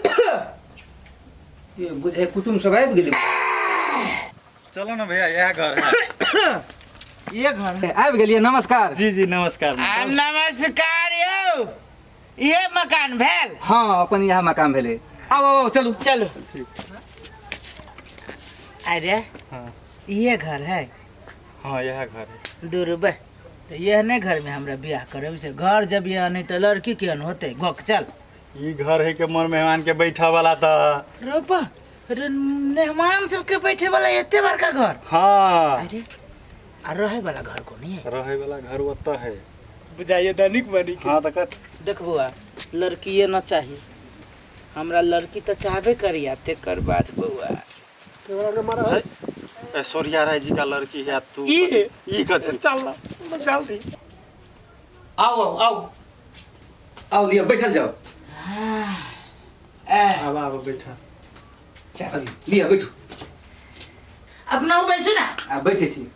ये बुझे कुटुम सब आबि गेलै। चलो ना भैया, यह घर है। ये घर है। आबि गेलियै, नमस्कार। जी जी, नमस्कार। आ, नमस्कार यौ, ये मकान भेल? हँ, अपन इएह मकान भेलै। आउ आउ आउ, चलू। चलो। अरे। हाँ। ये घर है? हाँ, यह घर है। दूर बे, तो यह नहीं घर में हमरा बियाह करब छै। घर जब यह नहीं तो लड़की केहन होते? गोक चल। ई घर है के मोर मेहमान के बैठा वाला तो। रोपा अरे, मेहमान सबके बैठे वाला एते बड़का घर? हाँ। अरे, आ रहे वाला घर को नहीं है? रहे वाला घर ओतऽ है। बुझाइए धनिक बनी। हाँ तऽ कत देख बउआ, लड़कीए न चाहिए हमरा, लड़की तो चाहबे करिया। तेकर बाद बउआ ऐश्वर्या राय जी का लड़की है तू। ई? ई कथी? चल जल्दी। आउ आउ आउ आउ, लिअ, बैठल जाउ। आब आब, बैठा। चल, लिअ, बैठू। अपना बैसू ना। आ, बैठे छी।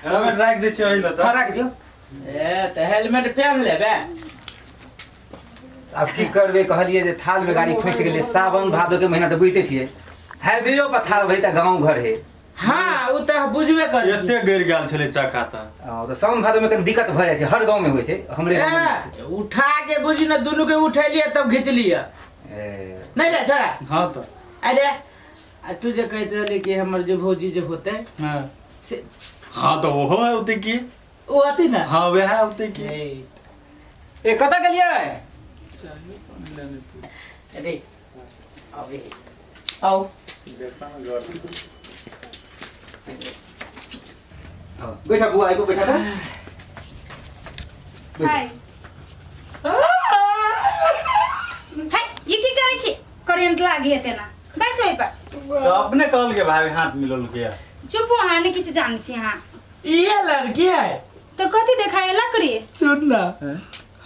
हेलमेट राखि दै छियै एहि लए हँ तऽ। राखि दियौ। ए तऽ हेलमेट पहन लेबे। आब की करबै, कहलियै जे थाल में गाड़ी फँसि गेलै। सावन भादो के महीना तऽ बुझिते छियै, हाईवेयो पर थाल भई तऽ गाँव घर है। हाँ, ओ तऽ बुझबे करै छी। एते गिर गेल छलै चक्का तऽ। हँ, तऽ सावन भादो में कनि दिक्कत भऽ जाइ छै, हर गाँव में होइ छै, हमरे गाँव में नहि। ए, उठा के बुझी ने, दुनू के उठेलियै तब घिचलियै। ए, नहीं रे छोरा? हाँ तऽ। अरे, आ तू जे कहैत रहली कि हमर जे भौजी जे होते हाँ से। हाँ तऽ ओहो औतै की। ओ अती ना? हाँ, वएह औतै की। ए, ए, कतऽ गेलियै? अरे अबे आओ। हँ, बैठा बुआ, आइबो बैठा तऽ। हाय हाय, ई की करै छी? करेंट लागी हेतै ना, बैस ओहि पर। तऽ अपने कहल के भाभी हाथ मिलल के। चुप, अहाँ नहि किछु जानै छी अहाँ। ये लड़की है। तऽ कथी देखाय लकड़ी? सुन ना,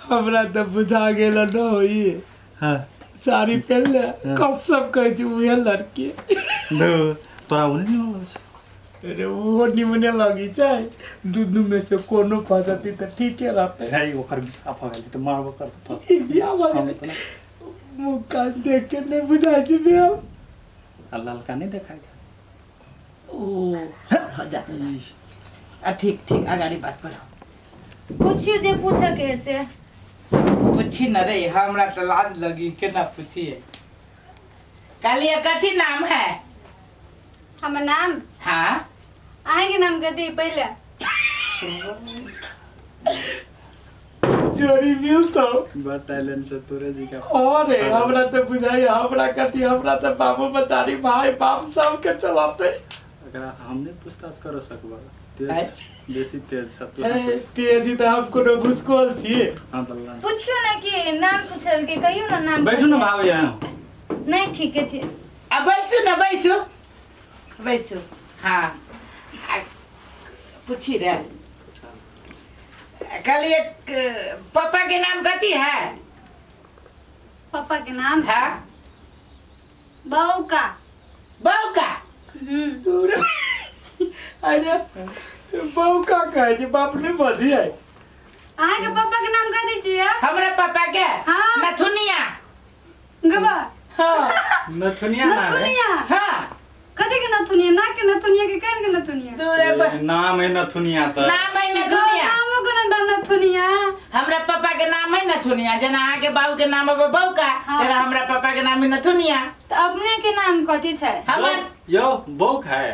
हमरा तऽ बुझा गेल न होई। हाँ। साड़ी पहन ले, कसम कहै छी, उहे लड़की। दो तोरा ओने नहीं होलो छै। अरे, ओहो निमने लगी छै। दुनू में से कोनो फंसती तऽ ठीके रहतै। है, ओकर बियाह भऽ गेल तऽ मारबो करतौ। ई बियाह भऽ गेलै? मुँह कान देख के नहि बुझाइ छै बियाह। आ ललका नहि देखाइ छै? ओ हो जा आ, ठीक ठीक, अगाडि बात करो। पूछियो जे पूछऽ के है से। पूछी न रे, हमरा तऽ लाज लगी, केना पूछिए? कहलिए कथी नाम है? हमर नाम? हाँ। अहाँके नाम कथी पहिले? जोड़ी मिलतो। बड़ टैलेंट छै तोरे जी का। अरे, हमरा तऽ बुझाइ हमरा कथी, हमरा तऽ बाबू बतारी भाई बाप सबके चलाते। एकरा हम नहि पूछताछ कर सकबा। आय? तेज बेसी तेज सब तू। ए, तेजी तऽ हम कोनो घुसखोर छियै? हाँ तऽ ला। पूछियो ने कि नाम पूछलकै, कहियो ने नाम। बैठू ने भाभी यहाँ। नहि, ठीके छै। आ बैसू ने, बैसू बैसू। हाँ, आ, पूछी रे, कहलिए पापा के नाम कथी है? पापा के नाम? हाँ। बौका। बौका? हम्म। अरे, बहू का कहै छै, बाप नहि बजियै। अहाँके पापा के नाम कथी छियै? हमरा पापा के? हाँ। नथुनिया। गबा। हाँ। नथुनिया नाम है? नथुनिया? हाँ। कथी के नथुनिया? नाक के नथुनिया के कान के नथुनिया? दूर ए, नाम है नथुनिया तऽ। नाम है नथुनिया। नामो के नाम नथुनिया? हमरा पापा के नाम है नथुनिया, जेना अहाँ के बाबू के नाम है बौका। हाँ। तेरा हमरा पापा के नाम है नथुनिया। तऽ अपने के नाम कथी छै? हमर यौ, बौक है?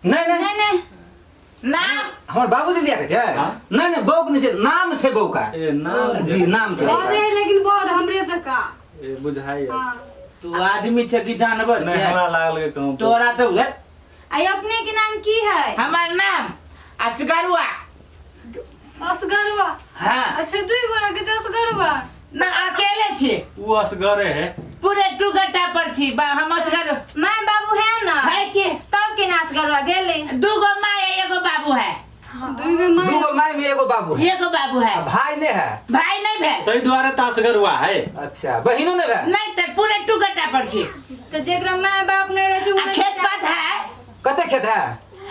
नहि नहि। नहि नहि। नाम हमर बाबूजी दिया के छै। हाँ? नहि नहि, बौक नहि छै, नाम छै बौका। ए, नाम? जी, नाम छै बौका। बजै है लेकिन बड़ हमरे जकाँ। ए, बुझाइ। हाँ। तू आदमी छै कि जानवर नहि छै? हमरा लागल के कहूँ। तोरा तऽ उहे। आ अपने के नाम की है? हमर नाम असगरुआ। असगरुआ? हाँ। अच्छा, दुई गोरा के छै असगरुआ? ना, अकेले छी। ओ असगरे है। पूरे टू घंटा पर छी बा, हम असगर। माय बाबू है ना? है के। तब के नाच गरुआ भेलै? दू गो माय है, एगो बाबू है। दुई गो माय? दूगो माय में एगो बाबू है? एगो बाबू है। आ भाई नहि है? भाई नहीं भेल। ताहि दुआरे तऽ असगरुआ है। अच्छा, बहिनो नहि भेल? नहीं, तऽ पूरे टू घंटा पर छी। तऽ जेकरा माय बाप नहि रहै छै आ ओ खेत पात है। कते खेत है?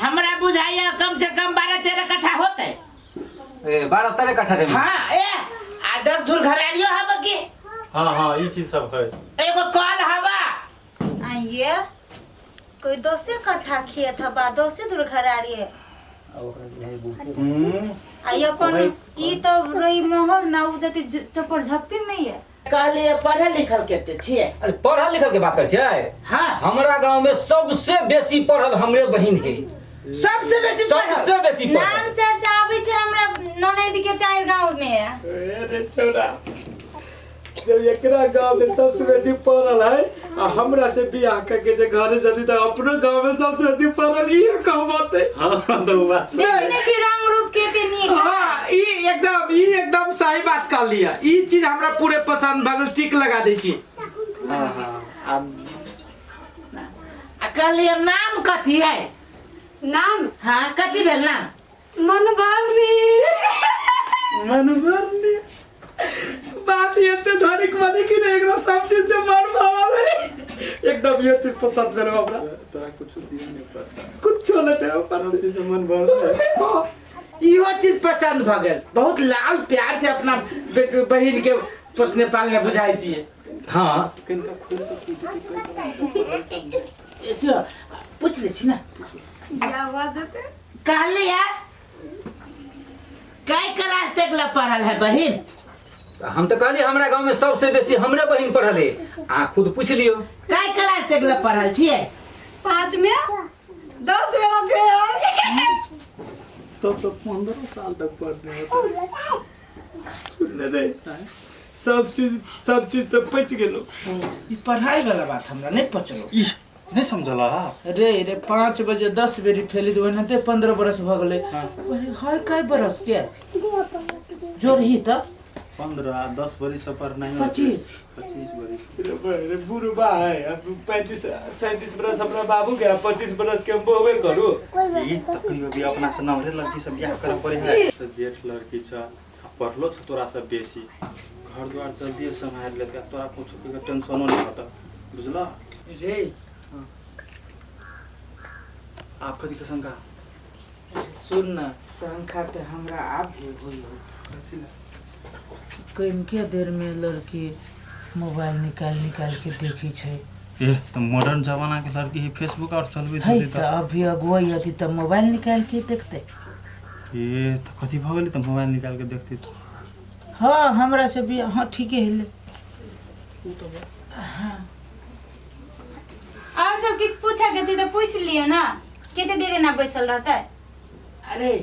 हमरा बुझाइया कम से कम 12-13 कट्ठा होते। ए, 12-13 कट्ठा जमीन? हाँ, ए, आ 10 धूर घरारियो है बाकी। हाँ हाँ ई चीज सब है। एगो कल हवा आइए कोई 10 कट्ठा खेत हबा 10 दूर घरारी है। आई अपन ई तो रही महल ना उ जति चपर झप्पी में है। कहलिए पढ़ल लिखल केते छियै? अरे पढ़ल लिखल के बात कर छियै? हाँ हमरा गांव में सबसे बेसी पढ़ल हमरे बहिन है। सबसे बेसी पढ़ल? सबसे बेसी पढ़ल। नाम चर्चा आबै छै हमरा ननैद के चार गांव में। अरे छोरा जब एकरा गांव में सबसे बेसी पढ़ल है आ हमरा से बियाह करके जे घरे जदी त अपनो गांव में सबसे बेसी पढ़ल ई कहबते। हाँ तो बात देखने छी रंग रूप केते नीक। हाँ ई एकदम सही बात कर लिया। ई चीज हमरा पूरे पसंद भगल टिक लगा दै छी। हाँ हाँ अब कहलिए नाम कथी है? नाम हाँ कथी भेल नाम? मनबरनी। मनबरनी बात ये धनिक बने कि नहीं एकरा सब चीज से मन भरल है। एकदम ये चीज पसंद भेल हमरा। तोरा कुछ दिया नहीं पता कुछ नहीं ते सब चीज से मन भरल है। इहो चीज पसंद भ गेल। बहुत लाल प्यार से अपना बहिन के पोसने पालने बुझाई छियै। हाँ पूछ ले छी ना कहले यार कै क्लास तक ला पढ़ल है बहिन? हम तो कहलिए हमरा गांव में सबसे बेसी हमरे बहिन पढ़ल है। आ खुद पूछ लियो कै क्लास तक ला पढ़ल छियै? 5 में 10 बेरा भेल। तब तो 15 साल तक पढ़ने होता। सब चीज तो पच गेलो। ई पढ़ाई वाला बात हमरा नहीं पचलो। ई नहीं समझला रे रे 5 बजे 10 बेरी फेली तो ओनाते 15 बरस भ गेलै। है कै बरस के जोरही त 15 आ 10 बरिस पर नहीं 25 25 बरिस। रे बुढ़बा है अब 35 37 बरस अपना बाबू के 25 बरस के हम बहुवे करू। ई त कहियो भी अपना से नमरे लड़की सब बियाह करे पड़े है। से जेठ लड़की छ पढ़लो छ तोरा से बेसी घर द्वार जल्दी सम्हार लेत तोरा कुछ के टेंशनो नहीं होता बुझला रे। आप कथी के शंका? सुन न शंका त हमरा आप भी होई हो। कम के देर में लड़की मोबाइल निकाल निकाल के देखी छै। ए त मॉडर्न जमाना के लड़की ही फेसबुक और चलबे है त अभी अगुवाई हती त मोबाइल निकाल के देखते। ए त कथी भ गेलै त मोबाइल निकाल के देखती? हाँ हमरा से भी हाँ ठीक है ले। हाँ और सब किछ पूछा के छै त पूछ लियो ना केते देर ना बैसल रहतै। अरे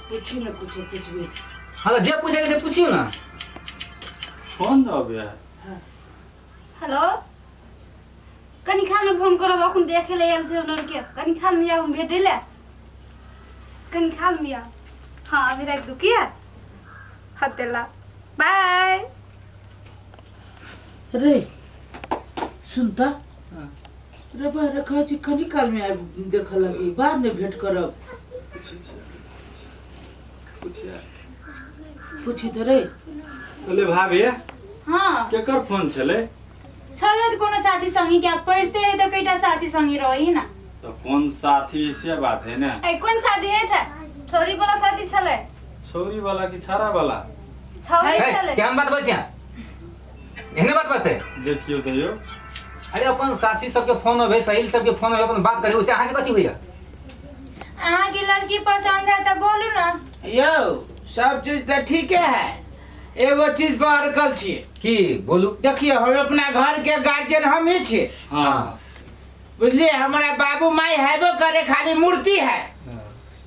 पूछू ना कुछ कुछ भी। हाँ तो जे पूछे के से पूछियो ना। फोन दब यार। हेलो कनी खाल में फोन करब अखन देखे ले आयल छै ओनर के कनी खाल में आउ भेटै ले कनी खाल में आउ। हाँ अभी रख दू किया हतेला बाय। रे सुनता रे बा रखा छी कनी काल में आब देख लगी बाद में भेंट करब। पूछी त रे अरे भाभी। हाँ केकर फोन छले? छले त कोनो साथी संगी के पढ़ते है त कईटा साथी संगी रही ना। त कौन साथी से बात है ना? ए कौन साथी है छै? छोरी वाला साथी छले। छोरी वाला की छारा वाला? छोरी छले। केहन बात बजै छियै? एहने बात बजतै? देखियो त यो। अरे अपन साथी सबके फोन होबे सहेली सबके फोन होबे अपन बात करे ओसे अहाँ के कथी होइया? अहाँ के लड़की पसंद है त बोलू ना। यो सब चीज त ठीके है एगो चीज पर अड़कल छी। की बोलू? देखियो हम अपना घर के गार्जियन हम ही छी। हाँ बुझलिए हमारा बाबू माई हैबो करे खाली मूर्ति है।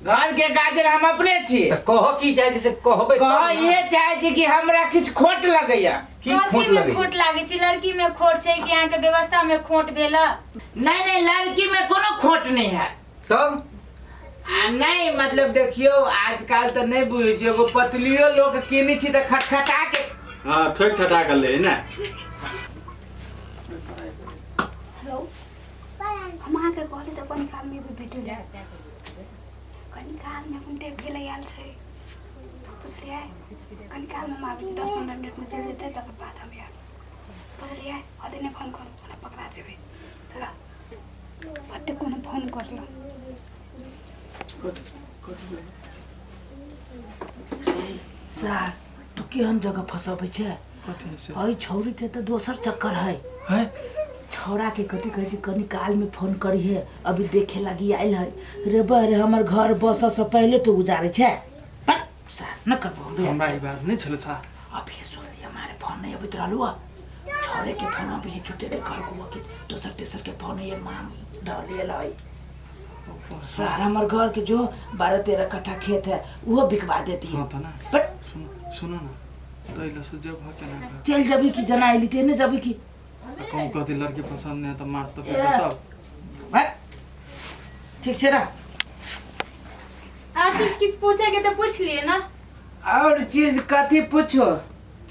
घर के गार्जियन हम अपने छी। त कह की चाहे से कहबे कह ये चाहे छी कि हमरा किछ खोट लगैया। की खोट लगे? खोट लागे छी लड़की में खोट छै कि अहाँ के व्यवस्था में खोट भेल? नहीं नहीं लड़की में कोनो खोट नहीं है। तब आ नहीं मतलब देखियो आजकल तो नहीं बुझै छी एगो पतलियो लोग किनी छी त खटखटा के हां ठोक ठटा कर ले ना। हेलो हम अहाँ के कहली त कनी काल में भी भेटै ले कनी काल में अपन देखे ले आयल छै बुझलियै। कनी काल में हम आबै छी 10-15 मिनट में चलि जेतै तकर बाद हम आयब बुझलियै। अदे नहि फोन करू ओना पकड़ा जेबै ल ओते कोनो फोन करलो। सार तू केहन जगह फसबै छै? कथी से हई छौरी के तो दोसर चक्कर है। है छौरा के कथी कहै छै, कनी काल में फोन करी है, अभी देखे लागी आयल है। रे बा रे, हमर घर बस से पहले तो उजारे छै। पर सार न करबो हम बियाह। हमरा ई बात नहीं छलो था। अभी सुन लिया, हमारे फोन नहीं अभी रहलू है। छौरे के फोन अभी छुटे के कहलको कि दोसर तेसर के फोन है, माम डलेल है। सार हमर घर के जो 12-13 कट्ठा खेत है वो बिकवा देती है। हाँ तो ना। पर सुनो ना, तैलो से जब हो के ना चल जबी की जना आइली ते ने जबी की कहूँ कथी लड़की पसंद नहीं है तो मार तो ए। तब भाई ठीक छै ना। और चीज किछ पूछे के तो पूछ लिए ना। और चीज कथी पूछो,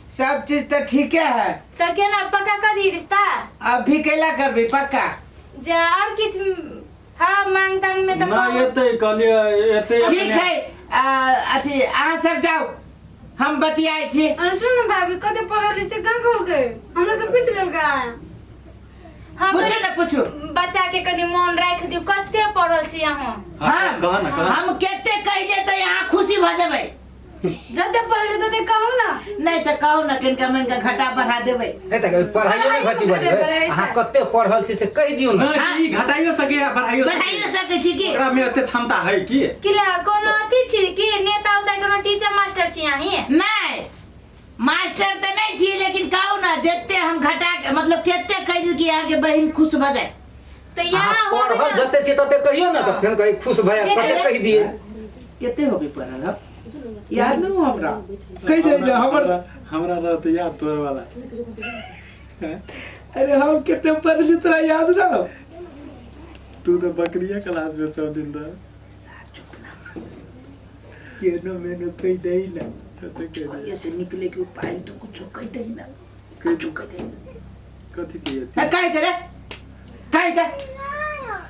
सब चीज तो ठीक है। तो केना पक्का कर दी रिश्ता? अभी कैला करबी पक्का? जे और किछ हाँ मांग तांग में तो ना एते कहलिए एते ठीक है। अथी अहाँ सब जाओ, हम बतियाइ छी। अरे सुन ना भाभी, कते पढ़ल से का कहलकै? हमरा से पूछ लेलकै। हाँ पूछो ना पूछो। बच्चा के कनी मन राख दियो, कते पढ़ल छी अहाँ? हम कह ना कह। हम कते कहि दे तो यहाँ खुशी भ जेबै। जते पढ़ले तते कहू ना। नहीं तो कहू ना, किनका मनका घटा बढ़ा देबै। नहीं तो पढ़ाइयो में घटी बढ़बै, अहाँ कते पढ़ल छी से कहि दियौ ना। नहीं ई घटाइयो सके या बढ़ाइयो बढ़ाइयो सके छी की? ओकरा में एते क्षमता है की? कि कोनो अथी छी की नेता उता कोनो टीचर मास्टर छी अहीं? नहीं मास्टर तो नहीं छी, लेकिन कहू ना जते हम घटा के मतलब कते कहि दियौ कि यहाँ के बहिन खुश भ जाए। तो यहाँ पढ़ल जते छी तते कहियो ना, तो फेन कहि खुश भए कते कहि दिए। कते होबे पढ़ल हम याद नहीं हमरा कहि दे ना। हमर हमरा रहत याद तोर वाला। अरे हम कते पढ़ली तोरा याद ना? तू तो बकरिया क्लास में सब दिन रह। केनो मेनो कहि दे ना। कुछ से निकले के उपाय तो कुछ कहि दे ना, कुछ कहि दे। कथी कहि कहि दे रे, कहि दे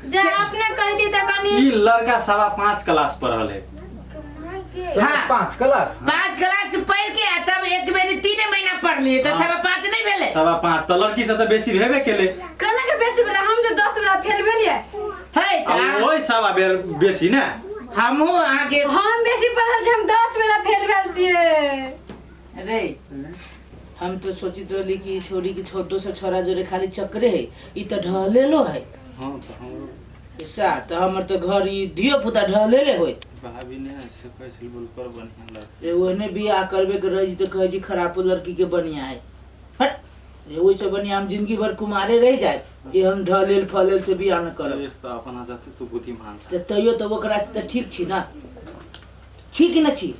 जे अपने कहि दी त कनी। ई लड़का 5.25 क्लास पढ़ल है। हाँ, 5 क्लास 5 क्लास पढ़ के तब एक बेरी 3 महीना पढ़ लिए तो 5.25 नहीं भेले। 5.25 तो लड़की से तो बेसी भेबे केले। केना के बेसी भेले? हम तो 10 बेरा फेल भेलिए है त ओइ 1.25 बेर बेसी ना। हमहु अहाँ के हम बेसी पढ़ल छी, हम 10 बेरा फेल भेल छिए। रे हम तो सोचित रहली कि छोरी के छोटो से छोरा जोरे खाली चक्करे है, ई त ढहलेलो है। हां तो हमरो सर तो हमर तो घर ई धियो पुता ढहलेले होय। भाभी ने से कहै छल बोल पर बढ़िया लड़की रे, ओने बियाह करबे के रही तो कहै छी खराब लड़की के बढ़िया है। हट रे, ओइ से बढ़िया हम जिंदगी भर कुमारे रह जाए, ये हम ढलेल फलेल से बियाह न करब। एक तो अपना जाते तू बुद्धिमान त तैयो तो ओकरा से त ठीक छी ना। छी कि न छी?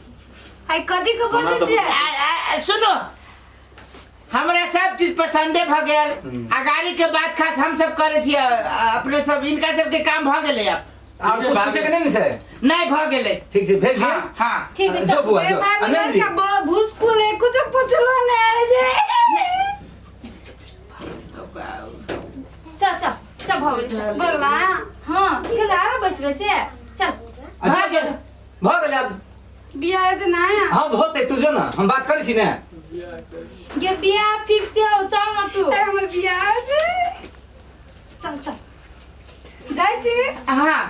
हाय कथी के बजै छी? सुनो, हमरा सब चीज पसंदे भ गेल। अगाड़ी के बात खास हम सब करे छी, अपने सब इनका सब के काम भ गेलै। अब और कुछ पूछे के नहीं छै? नहीं भ गेलै। ठीक छै भेज दिए। हां ठीक है जो बुआ जो। भाभी लड़का भूसकुल है, कुछ पूछलो नहीं छै। चल चल चल भ गेल बगला। हां गेला आरो बस बसे चल भ गेल भ गेल। अब बियाह त ना। हां होते तू जो ना, हम बात करै छी ने। ये बियाह फिक्स हो, चल ना तू। हमर बियाह चल चल जाइ छी। हां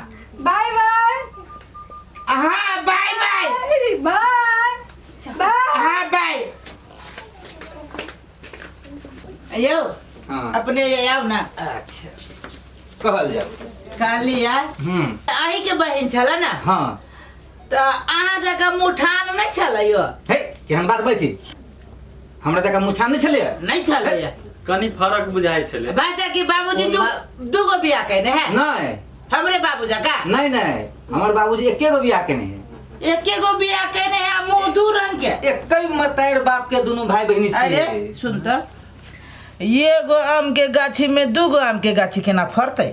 बाय बाय। हां बाय बाय बाय बाय। हां बाय। अयो हां अपने आओ ना। अच्छा कहल जाओ कहली यार। अही के बहिन छला ना? हां त अहाँ जगह मुठान नहीं छलै यो। हे केहन बात बजै छी? हमरा जगह मुठान नहीं छलै? नहीं छलै, कनी फरक बुझाइ छलै। भाषा की बाबूजी दू गो बियाह केने है? नहीं हमरे बाबू जका नहीं नहीं, हमर बाबूजी एके गो बियाह केने है। एके गो बियाह केने है, मुंह दू रंग के। एके मतार बाप के दोनों भाई बहिनी छी। अरे सुन त, ये गो आम के गाछी में दू गो आम के गाछी केना फरतै?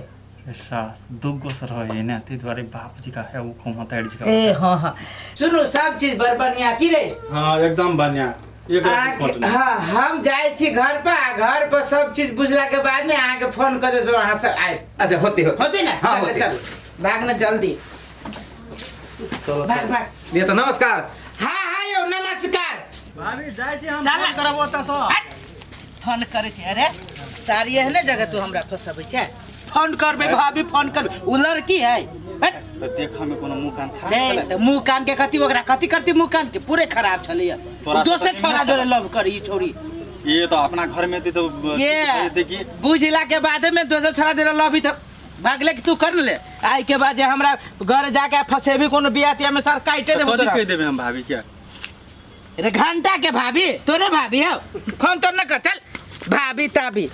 अच्छा दू गो सर है ने, ते दुआरे बाप जी का है वो को मतार जी का। ए हां हां सुनो, सब चीज बड़ बढ़िया की रे? हां एकदम बढ़िया। हाँ हम जाए छी घर पर, घर पर सब चीज बुझला के बाद में अहाँ के फोन कर देतो, अहाँ सब आए। अच्छा होते होते होते ना। हाँ, चल चल भाग ना जल्दी, चलो भाग भाग। ये तो नमस्कार। हाँ हाँ यो नमस्कार भाभी, जाए छी हम फोन करब ओतऽ सँ। फोन करै छी? अरे सारी एहने जगह तू हमरा फसबै छै। फोन करबे भाभी, फोन करबे। उ लड़की है त देखा में कोनो मुंह कान खराब छलै? त मुंह कान के कथी ओकरा कथी करती? मुंह कान के पूरे खराब छलैया। दोसर छोरा जोरे लव करी छोरी। ये तो अपना घर में थी तो ये देखिए। बुझला के बाद में दोसर छोरा जरा लभी तो भागले कि तू कर ले। आई के बाद जे हमरा घर जाके फसेबी कोनो बियाह तियाह में सर काटे देबो कथी तोरा। कहि देबै हम भाभी के? रे घंटा के भाभी तोरे भाभी हो, फोन तो न कर, चल भाभी ताभी।